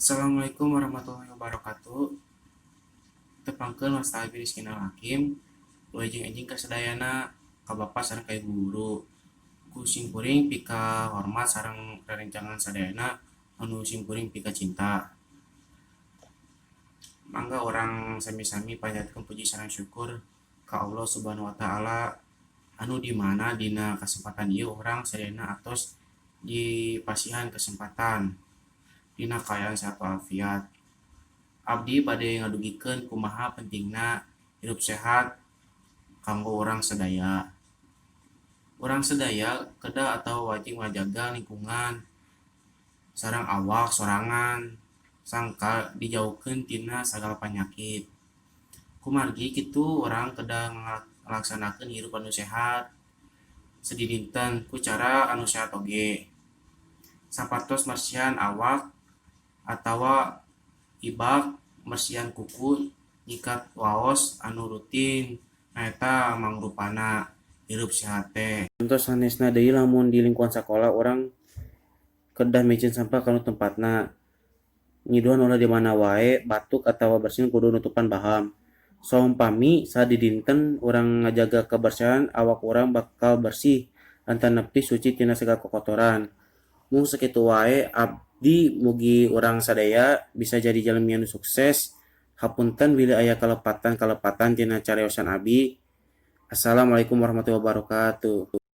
Assalamualaikum warahmatullahi wabarakatuh. Tepangkeun, wasta abdi Rizky Hakim. Wilujeng enjing ka sadayana, ka Bapak sareng ka Ibu guru. Ku simkuring pika hormat sareng rerencangan sadayana anu simkuring pika cinta. Mangga urang sami-sami panjatkeun puji sareng syukur ka Allah Subhanahu wa Ta'ala, anu di mana dina kasempatan ieu urang sadayana atos dipasihan kesempatan dina kaayaan sehat walafiat. Abdi bade ngadugikeun kumaha pentingna hirup sehat kanggo urang sadaya. Urang sadaya kedah atawa wajib ngajaga lingkungan sareng awak sorangan sangkan dijauhkeun tina sagala panyakit. Kumargi kitu, urang kedah ngalaksanakeun hirup anu sehat sadidinten ku cara anu sehat oge. Sapertos mersihan awak atawa ibak, mersihan kuku, nyikat waos anu rutin, nyaeta mangrupana hirup sehat teh. Conto sanesna deui, lamun di lingkungan sakola urang kedah miceun sampah kana tempatna. Nyiduhan ulah di mana wae, batuk atawa bersin kudu nutupan baham. Saumpami sadidinten urang ngajaga kabersihan, awak urang bakal bersih atanapi suci tina sagala kokotoran. Mung sakitu wae abdi, mugi urang sadaya bisa jadi jalmi anu sukses. Hapunten bilih aya kalepatan-kalepatan tina cariosan abi. Assalamualaikum warahmatullahi wabarakatuh.